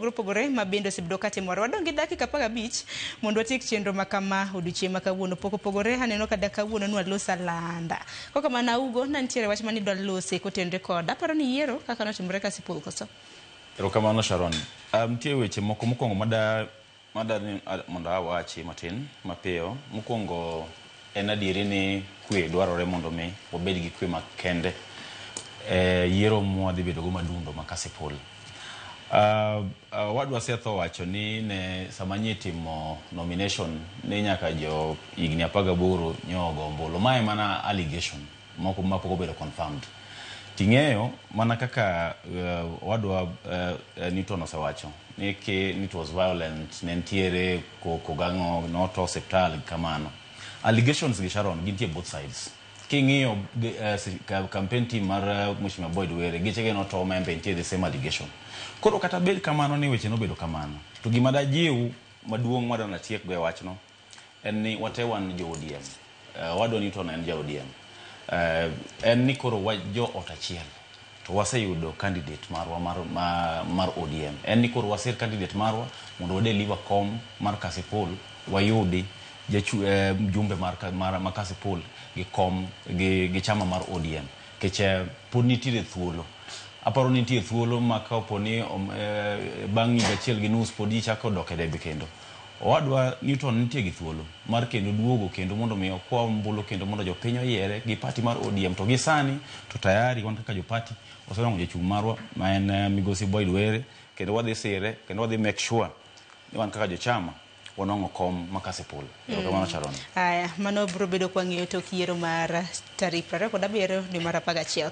mopogore opogore ma bende osebedo katimore. Wadong' gi dakika 15 mondo watiek chenro ma kama odiochieng' ma kawuono. Pok opogore aneno ka dak kawuono nwalos alanda. Kokamano Augo, na nitiere wach mane idwa lose kotenore kod aparo ni yiero kaka notimore Kasipul koso? Erokamano Sharon. Nitie weche moko mokwongo mada mada ni mondo awachi matin mapiyo. Mokwongo en adieri ni kwe dwarore mondo mi wabed gi kwe makende e yiero mwadhi bedo go madundo ma Kasipul. Owadwa Seth owacho ni ne sama nye timo nomination ni nyaka jo higni 18 nyo ogo ombulu. Mae mana allegation moko mapok obedo confirmed. Ting'eyo mana kaka owadwa Newton osewacho ni ki it was violent, ne nitiere koko gang'o, noto osiptal kamano. Allegations gi Sharon gintie both sides. King'iyo campaign team mar Mheshimiwa Boyd Were, gechege noto ma en be nitie the same allegation. Koro kata bed kamano ni weche nobedo kamano, to gima dajiw maduong' madwa natiek go e wachno en ni wate wan jo ODM. Owadwa Newton en ja ODM. En ni koro wa jo ot achiel to waseyudo candidate marwa mar ODM. En ni koro wasir candidate marwa mondo wa deliver kom mar Kasipul wayudi mjumbe mar Kasipul gi kom gi chama mar ODM. Nikech pod nitiere thuolo. Aparo ni nitie thuolo ma kapo ni bang' higa achiel gi nus pod ji chako dok e debe kendo. Owadwa Newton nitie gi thuolo mar kendo duogo kendo mondo mi okwa ombulu kendo mondo jopiny oyiere gi party mar ODM. To gi sani to tayari wan kaka jo party wasenwang'o jachung' marwa ma en Migosi Boyd Were kendo wadhi sire kendo wadhi make sure ni wan kaka jochama wanwang'o kom ma Kasipul. Erokamano Sharon. Aya, mano biro bedo kwang'iyo tok yiero mar tarik 27 dwe mar 11.